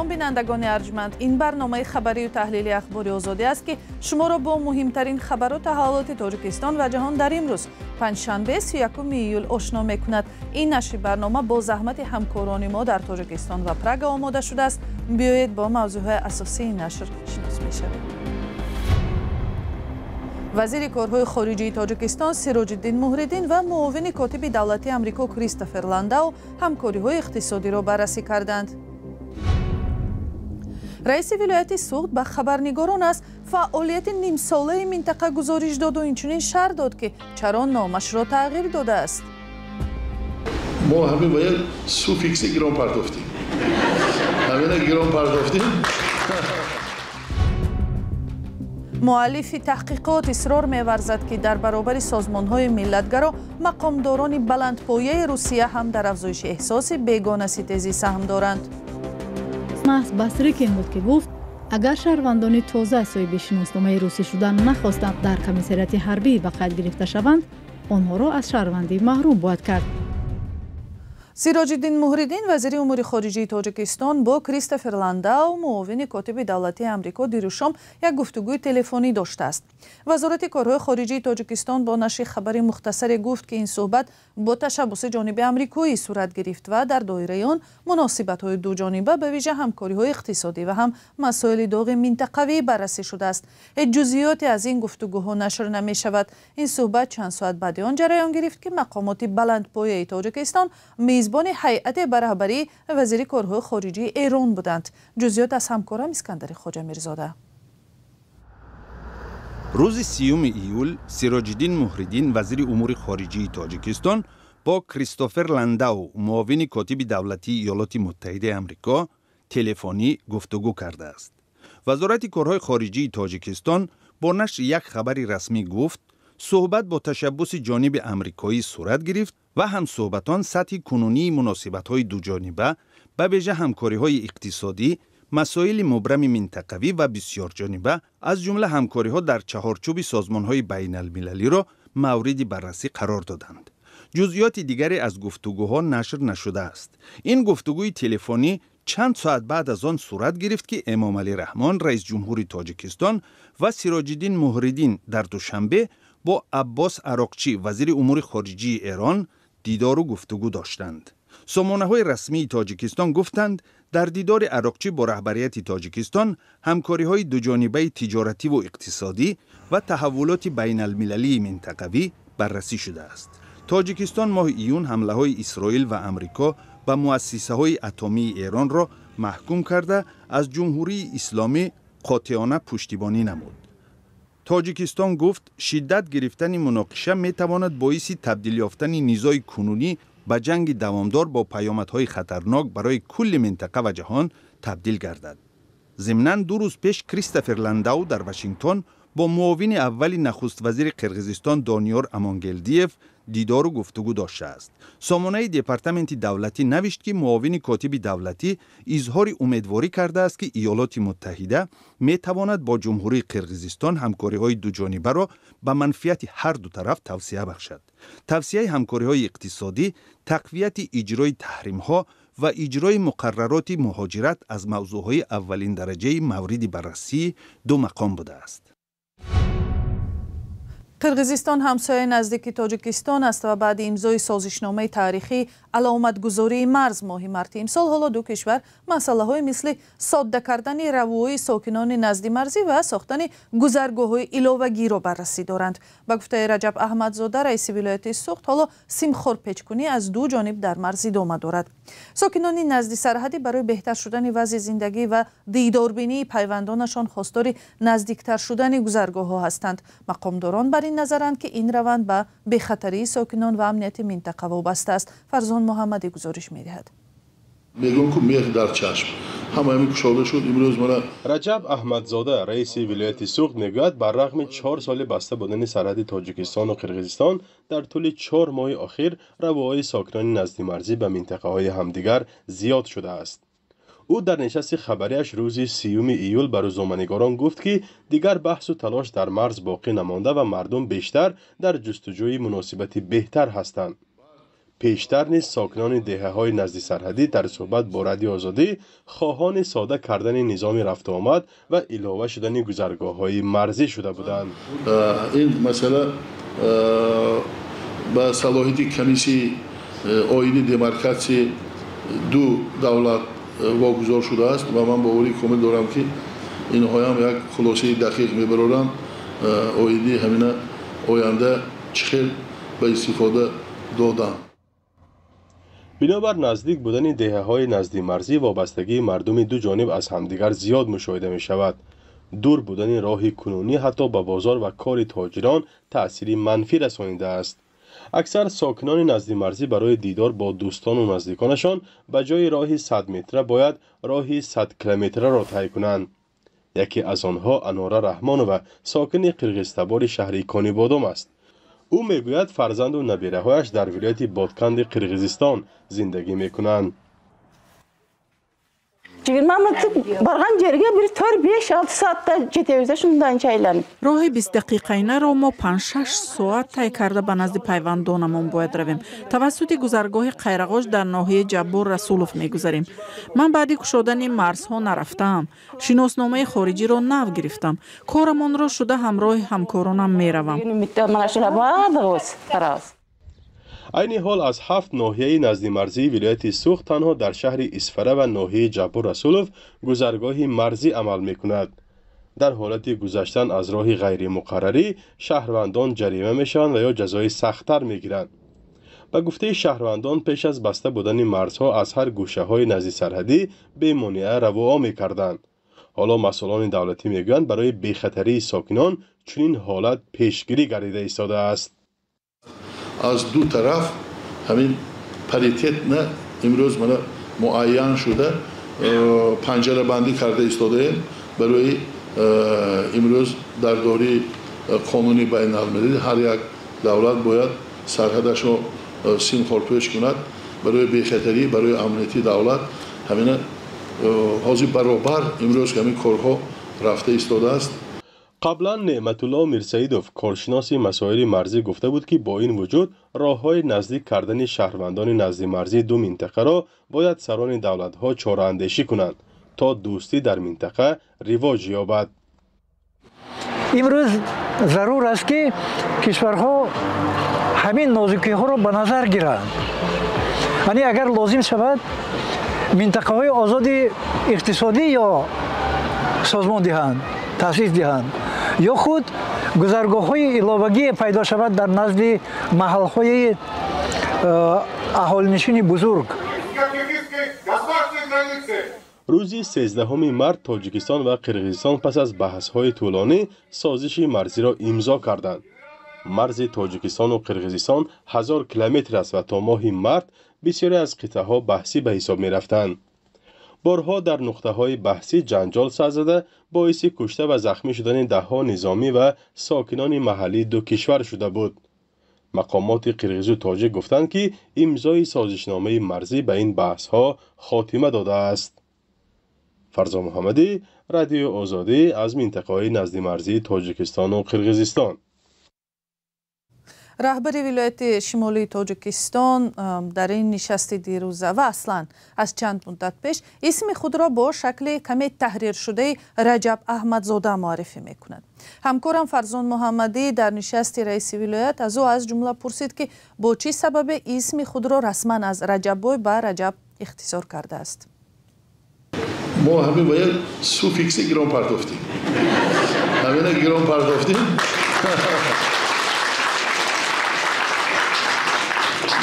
Салом, бинандагони арҷманд. Ин барномаи хабарию таҳлили Ахбори Озодӣ аст, ки шуморо бо муҳимтарин хабару таҳаввулоти Тоҷикистон ва ҷаҳон дар имрӯз, панҷшанбе, 31 июл, ошно мекунад. Ин нашри барнома бо заҳмати ҳамкорони мо дар Тоҷикистон ва Прага омода шудааст. Биёед, бо мавзӯъҳои асосии нашр шинос мешавем. Вазири корҳои хориҷии Тоҷикистон Сироҷиддин Муҳриддин ва муовини котиби давлатии Амрико Кристофер Ландау ҳамкориҳои иқтисодиро баррасӣ карданд. Раиси вилояти Суғд ба хабарнигорон аз фаъолияти нимсолаи минтақа гузориш доду инчунин шарҳ дод, ки чаро номашро тағйир додааст. Мо ҳамин ба як суффикси гирон партофтем, ҳамина гирон партофтем. Муаллифи таҳқиқот исрор меварзад, ки дар баробари созмонҳои миллатгаро мақомдорони баландпояи Русия ҳам дар афзоиши эҳсоси бегонаситезӣ саҳм доранд. Маҳз Бастрикин буд, ки гуфт, агар шаҳрвандони тоза соҳиби шиносномаи русӣ шудан нахостанд, дар комиссариати ҳарбӣ ба қайд гирифта шаванд, онҳоро аз шаҳрвандӣ маҳрум бояд кард. Сироҷиддин Муҳриддин, вазири умури хориҷии Тоҷикистон, бо Кристофер Ландау, муовини котиби давлатии Амрико, дирӯшом як гуфтугӯи телефонӣ доштааст. Вазорати корҳои хориҷии Тоҷикистон бо нашри хабари мухтасаре гуфт, ки ин суҳбат бо ташаббуси ҷониби амрикоӣ сурат гирифт ва дар доираи он муносибатҳои дуҷониба, ба вижа ҳамкориҳои иқтисодӣ ва ҳам масоили доғи минтақавӣ баррасӣ шудааст. Ҳеҷ ҷузъиёте аз ин гуфтугӯҳо нашр намешавад. Ин суҳбат чанд соат баъди он ҷараён гирифт, ки мақомоти баландпояи Тоҷикистон мизбони ҳайате ба раҳбарии вазири корҳои хориҷии Эрон буданд. Ҷузъиёт аз ҳамкорам Искандари Хоҷамирзода. Рӯзи 30 июл Сироҷиддин Муҳриддин, вазири умури хориҷии Тоҷикистон, бо Кристофер Ландау, муовини котиби давлатии Иёлоти Муттаҳидаи Амрико, телефонӣ гуфтугӯ кардааст. Вазорати корҳои хориҷии Тоҷикистон бо нашри як хабари расмӣ гуфт, суҳбат бо ташаббуси ҷониби амрикоӣ сурат гирифт ва ҳамсуҳбатон сатҳи кунунии муносибатҳои дуҷониба, ба вижа ҳамкориҳои иқтисодӣ, масоили мубрами минтақавӣ ва бисёрҷониба, аз ҷумла ҳамкориҳо дар чаҳорчӯби созмонҳои байналмилалиро мавриди баррасӣ қарор доданд. Ҷузъиёти дигаре аз гуфтугӯҳо нашр нашудааст. Ин гуфтугӯи телефонӣ чанд соат баъд аз он сурат гирифт, ки Эмомалӣ Раҳмон, раисҷумҳури Тоҷикистон, ва Сироҷиддин Муҳриддин дар Душанбе бо Аббос Ароқчӣ, вазири умури хориҷии Эрон, дидору гуфтугӯ доштанд. Сомонаҳои расмии Тоҷикистон гуфтанд, дар дидори Ароқчӣ бо раҳбарияти Тоҷикистон ҳамкориҳои дуҷонибаи тиҷоративу иқтисодӣ ва таҳаввулоти байналмилалии минтақавӣ баррасӣ шудааст. Тоҷикистон моҳи июн ҳамлаҳои Исроил ва Амрико ба муассисаҳои атомии Эронро маҳкум карда, аз Ҷумҳурии Исломӣ қотеона пуштибонӣ намуд. Тоҷикистон гуфт, шиддат гирифтани муноқиша метавонад боиси табдил ёфтани низои кунунӣ ба ҷанги давомдор бо паёмадҳои хатарнок барои кулли минтақа ва ҷаҳон табдил гардад. Зимнан, 2 рӯз пеш Кристофер Ландау дар Вашингтон бо муовини аввали нахуствазири Қирғизистон Дониёр Амонгелдиев дидору гуфтугӯ доштааст. Сомонаи департаменти давлатӣ навишт, ки муовини котиби давлатӣ изҳори умедворӣ кардааст, ки Иёлоти Муттаҳида метавонад бо Ҷумҳурии Қирғизистон ҳамкориҳои дуҷонибаро ба манфиати ҳар ду тараф тавсия бахшад. Тавсияи ҳамкориҳои иқтисодӣ, тақвияти иҷрои таҳримҳо ва иҷрои муқаррароти муҳоҷират аз мавзӯъҳои аввалиндараҷаи мавриди баррасии ду мақом будааст. Қирғизистон ҳамсояи наздики Тоҷикистон аст ва баъди имзои созишномаи таърихии аломатгузории марз моҳи марти имсол ҳоло ду кишвар масъалаҳои мисли содда кардани равои сокинони наздимарзӣ ва сохтани гузаргоҳҳои иловагиро баррасӣ доранд. Ба гуфтаи Раҷаб Аҳмадзода, раиси вилояти Суғд, ҳоло симхорпечкунӣ аз ду ҷониб дар марз идома дорад. Сокинони назди сарҳадӣ барои беҳтар шудани вазъи зиндагӣ ва дидорбинии пайвандонашон хостори наздиктар шудани гузаргоҳҳо ҳастанд. Мақомдорон бар ин назаранд, ки ин раванд ба бехатарии сокинон ва амнияти минтақа вобаста аст. Фарзон Муҳаммадӣ гузориш медиҳад. Мегӯям, ку мех дар чашм ҳама ҳамин кушода шуд имрӯз мана. Раҷаб Аҳмадзода, раиси вилояти Суғд, мегӯяд, бар рағми 4 соли баста будани сарҳади Тоҷикистону Қирғизистон, дар тӯли 4 моҳи охир равоҳои сокинони наздимарзӣ ба минтақаҳои ҳамдигар зиёд шудааст. Ӯ дар нишасти хабарияш рӯзи 30 июл ба рӯзноманигорон гуфт, ки дигар баҳсу талош дар марз боқӣ намонда ва мардум бештар дар ҷустуҷӯи муносибати беҳтар ҳастанд. Пештар низ сокинони деҳаҳои назди сарҳадӣ дар суҳбат бо Радиои Озодӣ хоҳони сода кардани низоми рафтуомад ва илова шудани гузаргоҳҳои марзӣ шуда буданд. Ин масъала ба салоҳияти комиссияи оини демаркатсияи ду давлат вогузор шудааст ва ман боварии комил дорам, ки инҳоям як хулосаи дақиқ мебароранд оиди ҳамина оянда чӣ хел ба истифода додан. Бинобар наздик будани деҳаҳои наздимарзӣ, вобастагии мардуми ду ҷониб аз ҳамдигар зиёд мушоҳида мешавад. Дур будани роҳи кунунӣ ҳатто ба бозор ва кори тоҷирон таъсири манфӣ расонидааст. Аксар сокинони наздимарзӣ барои дидор бо дӯстону наздиконашон ба ҷои роҳи 100 метра бояд роҳи 100 километраро тай кунанд. Яке аз онҳо Анора Раҳмонова, сокини қирғизтабори шаҳри Конибодом аст. Ӯ мегӯяд, фарзанду набираҳояш дар вилояти Ботканди Қирғизистон зиндагӣ мекунанд. 20 минуттук барган жерге бир 4, 5, 6 саатта жетебиз да ушунданча айланып. Роҳи 20 дақиқаинаро мо 5-6 соат тай карда ба назди пайвандонамон бояд равем. Тавассути гузаргоҳи Қайрағош дар ноҳияи Ҷаббор Расулов мегузарем. Ман баъди кушодани марзҳо нарафтаам. Шиносномаи хориҷиро нав гирифтам. Корамонро шуда ҳамроҳи ҳамкоронам меравам. Баардыгыбыз барабыз. Айни ҳол аз ҳафт ноҳияи наздимарзии вилояти Суғд танҳо дар шаҳри Исфара ва ноҳияи Ҷаббор Расулов гузаргоҳи марзӣ амал мекунад. Дар ҳолати гузаштан аз роҳи ғайримуқаррарӣ шаҳрвандон ҷарима мешаванд ва ё ҷазои сахттар мегиранд. Ба гуфтаи шаҳрвандон, пеш аз баста будани марзҳо аз ҳар гӯшаҳои наздисарҳадӣ бемонеа равуо мекарданд. Ҳоло масъулони давлатӣ мегӯянд, барои бехатарии сокинон чунин ҳолат пешгирӣ гардида истодааст. Аз ду тараф ҳамин паритетна имрӯз мана муайян шуда, панҷарабандӣ карда истодаем барои имрӯз дар дораи қонуни байналмилалӣ ҳар як давлат бояд сарҳадашро симхорпӯш кунад барои бехатарӣ, барои амнияти давлат. Ҳамина ҳозир баробар имрӯз ҳамин корҳо рафта истодааст. Қаблан Неъматулло Мирсаидов, коршиноси масоили марзӣ, гуфта буд, ки бо ин вуҷуд роҳҳои наздик кардани шаҳрвандони наздимарзии ду минтақаро бояд сарони давлатҳо чораандешӣ кунанд, то дӯстӣ дар минтақа ривоҷ ёбад. Имрӯз зарур аст, ки кишварҳо ҳамин нозукиҳоро ба назар гиранд, яъне агар лозим шавад, минтақаҳои озоди иқтисодӣ ё созмон диҳанд, таъсис диҳанд, ё худ гузаргоҳҳои иловагие пайдо шавад дар назди маҳалҳои аҳолинишини бузург. Рӯзи 13 март Тоҷикистон ва Қирғизистон пас аз баҳсҳои тӯлонӣ созиши марзиро имзо карданд. Марзи Тоҷикистону Қирғизистон 1000 километр аст ва то моҳи март бисёре аз қитъаҳо баҳсӣ ба ҳисоб мерафтанд. Борҳо дар нуқтаҳои баҳсӣ ҷанҷол сар зада, боиси кушта ва захмӣ шудани даҳҳо низомӣ ва сокинони маҳаллии ду кишвар шуда буд. Мақомоти қирғизу тоҷик гуфтанд, ки имзои созишномаи марзӣ ба ин баҳсҳо хотима додааст. Фарзо Муҳаммадӣ, Радиои Озодӣ, аз минтақаҳои наздимарзии Тоҷикистону Қирғизистон. Раҳбари вилояти шимолии Тоҷикистон дар ин нишасти дирӯза ва аслан аз чанд муддат пеш исми худро бо шакли каме таҳриршудаи Раҷаб Аҳмадзода муаррифӣ мекунад. Ҳамкорам Фарзон Муҳаммадӣ дар нишасти раиси вилоят аз ӯ аз ҷумла пурсид, ки бо чӣ сабабе исми худро расман аз Раҷаббой ба Раҷаб ихтисор кардааст. Мо ҳамин ба як суффикси гирон партофтем, ҳамина гирон партофтем.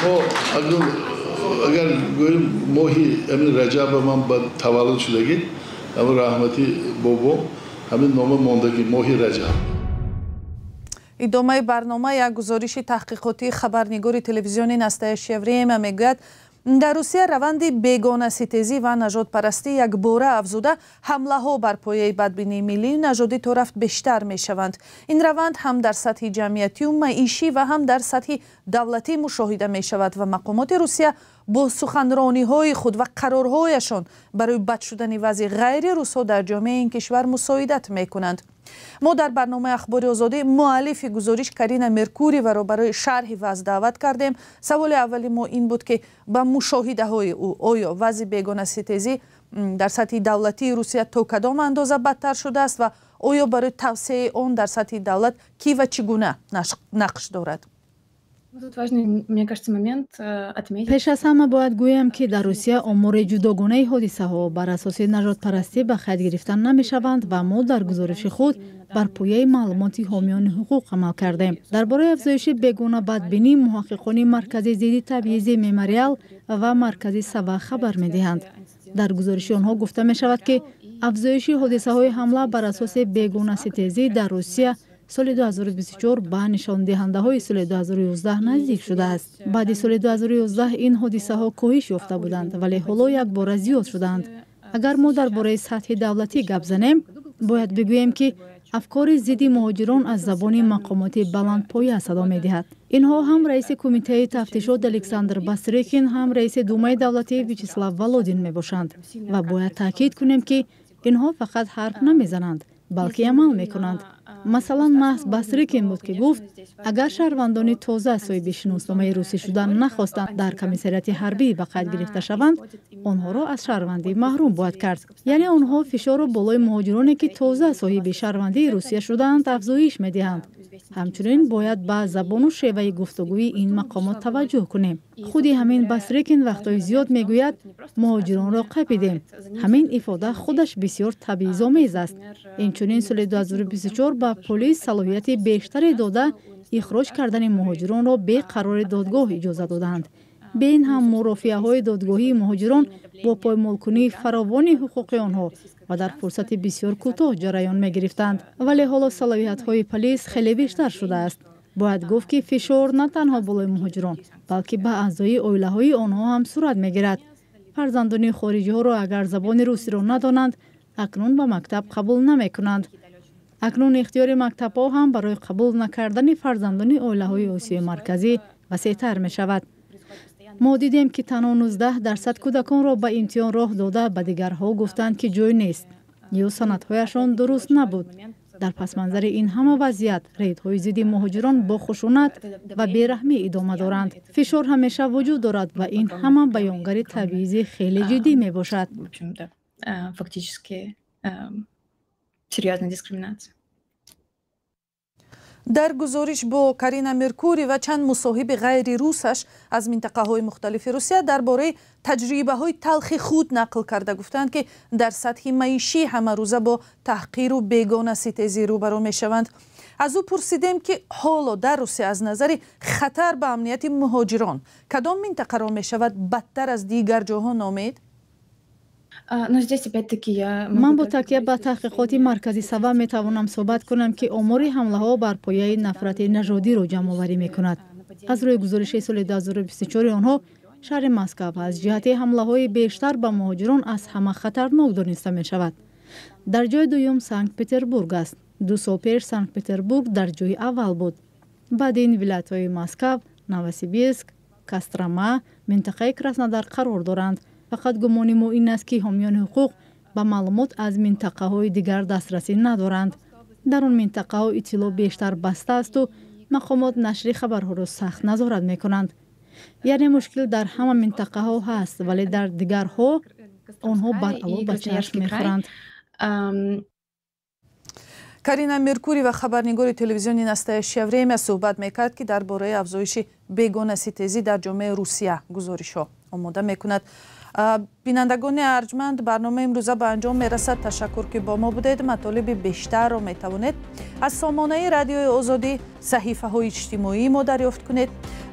Мо агар гӯем, моҳи ҳамин Раҷаба ман ба таваллуд шудагӣ, ҳамин раҳмати бобо ҳамин нома мондагӣ, моҳи Раҷаб. Идомаи барнома як гузориши таҳқиқотии хабарнигори телевизиони «Настоящее время» мегӯяд, дар Русия раванди бегонаситезӣ ва нажодпарастӣ якбора афзуда, ҳамлаҳо бар пояи бадбинии миллию нажодӣ то рафт бештар мешаванд. Ин раванд ҳам дар сатҳи ҷамъиятию маишӣ ва ҳам дар сатҳи давлатӣ мушоҳида мешавад ва мақомоти Русия бо суханрониҳои худ ва қарорҳояшон барои бад шудани вазъи ғайри русҳо дар ҷомеаи ин кишвар мусоидат мекунанд. Мо дар барномаи Ахбори Озодӣ муаллифи гузориш Карина Меркуриеваро барои шарҳи вазъ даъват кардем. Саволи аввали мо ин буд, ки ба мушоҳидаҳои ӯ оё вазъи бегонаситезӣ дар сатҳи давлатии Русия то кадом андоза бадтар шудааст ва оё барои тавсеаи он дар сатҳи давлат кӣ ва чӣ гуна нақш дорад? Пеш аз ҳама бояд гӯям, ки дар Русия омори ҷудогонаи ҳодисаҳо бар асоси нажодпарастӣ ба қайд гирифта намешаванд ва мо дар гузориши худ бар пояи маълумоти ҳомиёни ҳуқуқ амал кардем. Дар бораи афзоиши бегона бадбинӣ муҳаққиқони Маркази зидди табъизи Мемориал ва Маркази Сава хабар медиҳанд. Дар гузориши онҳо гуфта мешавад, ки афзоиши ҳодисаҳои ҳамла бар асоси бегонаситезӣ дар Русия соли 2024 ба нишондиҳандаҳои соли 2011 наздик шудааст. Баъди соли 2011 ин ҳодисаҳо коҳиш ёфта буданд, вале ҳоло якбора зиёд шуданд. Агар мо дар бораи сатҳи давлатӣ гап занем, бояд бигӯем, ки афкори зидди муҳоҷирон аз забони мақомоти баландпоя садо медиҳад. Инҳо ҳам раиси кумитаи тафтишот Александр Бастрыкин, ҳам раиси Думаи давлатӣ Вячеслав Володин мебошанд. Ва бояд таъкид кунем, ки инҳо фақат ҳарф намезананд, балки амал мекунанд. Масалан, маҳз Бастрыкин буд, ки гуфт, агар шаҳрвандони тоза соҳиби шиносномаи русӣ шудан нахостанд дар комиссариати ҳарбӣ ба қайд гирифта шаванд, онҳоро аз шаҳрвандӣ маҳрум бояд кард. Яъне онҳо фишорро болои муҳоҷироне, ки тоза соҳиби шаҳрвандии Русия шудаанд, афзоиш медиҳанд. Ҳамчунин бояд ба забону шеваи гуфтугӯи ин мақомот таваҷҷӯҳ кунем. Худи ҳамин Бастрыкин вақтҳои зиёд мегӯяд, муҳоҷиронро қапидем. Ҳамин ифода худаш бисёр табъизомез аст. Инчунин соли 2024 ба полис салоҳияти бештаре дода, ихроҷ кардани муҳоҷиронро бе қарори додгоҳ иҷоза доданд. Бе ин ҳам мурофиаҳои додгоҳии муҳоҷирон бо поймолкунии фаровони ҳуқуқи онҳо ва дар фурсати бисёр кӯтоҳ ҷараён мегирифтанд. Вале ҳоло салоҳиятҳои полис хеле бештар шудааст. Бояд гуфт, ки фишор на танҳо болои муҳоҷирон, балки ба аъзои оилаҳои онҳо ҳам сурат мегирад. Фарзандони хориҷиҳоро агар забони русиро надонанд, акнун ба мактаб қабул намекунанд. Акнун ихтиёри мактабҳо ҳам барои қабул накардани фарзандони оилаҳои Осиёи Марказӣ васеътар мешавад. Мо дидем, ки танҳо 19% кӯдаконро ба имтиҳон роҳ дода, ба дигарҳо гуфтанд, ки ҷой нест ё санадҳояшон дуруст набуд. Дар пасманзари ин ҳама вазъият рейдҳои зидди муҳоҷирон бо хушунат ва бераҳмӣ идома доранд. Фишор ҳамеша вуҷуд дорад ва ин ҳама баёнгари табъизи хеле ҷиддӣ мебошад. Дар гузориш бо Карина Меркуриева чанд мусоҳиби ғайрирусаш аз минтақаҳои мухталифи Русия дар бораи таҷрибаҳои талхи худ нақл карда гуфтанд, ки дар сатҳи маишӣ ҳамарӯза бо таҳқиру бегонаситезӣ рӯбарӯ мешаванд. Аз ӯ пурсидем, ки ҳоло дар Русия аз назари хатар ба амнияти муҳоҷирон кадом минтақаро мешавад бадтар аз дигар ҷоҳо номид? Ман бо такя ба таҳқиқоти Маркази Сава метавонам суҳбат кунам, ки омори ҳамлаҳо бар пояи нафрати нажодиро ҷамъоварӣ мекунад. Аз рӯи гузориши соли 2024 онҳо шаҳри Москав аз ҷиҳати ҳамлаҳои бештар ба муҳоҷирон аз ҳама хатарнок дониста мешавад. Дар ҷои дуюм Санкт-Петербург аст. 2 сол пеш Санкт-Петербург дар ҷои аввал буд. Баъди ин вилоятҳои Москав, Новосибирск, Кострома, минтақаи Краснодар қарор доранд. Фақат гумони мо ин аст, ки ҳомиёни ҳуқуқ ба маълумот аз минтақаҳои дигар дастрасӣ надоранд. Дар он минтақаҳо иттилоъ бештар баста асту мақомот нашри хабарҳоро сахт назорат мекунанд. Яъне мушкил дар ҳама минтақаҳо ҳаст, вале дар дигарҳо онҳо баръало ба чашм мехӯранд. Карина Меркуриева, хабарнигори телевизиони «Настоящее время», суҳбат мекард, ки дар бораи афзоиши бегонаситезӣ дар ҷомеаи Русия гузоришҳо омода мекунад. Бинандагони арҷманд, барномаи имрӯза ба анҷом мерасад. Ташаккур, ки бо мо будед. Матолиби бештарро метавонед аз сомонаи Радиои Озодӣ, саҳифаҳои иҷтимоии мо дарёфт кунед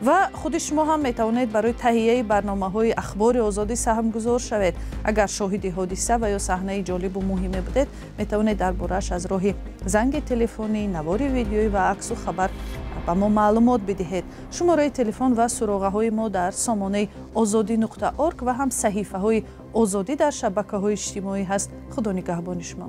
ва худи шумо ҳам метавонед барои таҳияи барномаҳои Ахбори Озодӣ саҳмгузор шавед. Агар шоҳиди ҳодиса ва ё саҳнаи ҷолибу муҳиме будед, метавонед дар борааш аз роҳи занги телефонӣ, навори видеоӣ ва аксу хабар ба мо маълумот бидиҳед. Шумораи телефон ва суроғаҳои мо дар сомонаи ozodi.org ва ҳам саҳифаҳои Озодӣ дар шабакаҳои иҷтимоӣ ҳаст. Худо нигаҳбони шумо.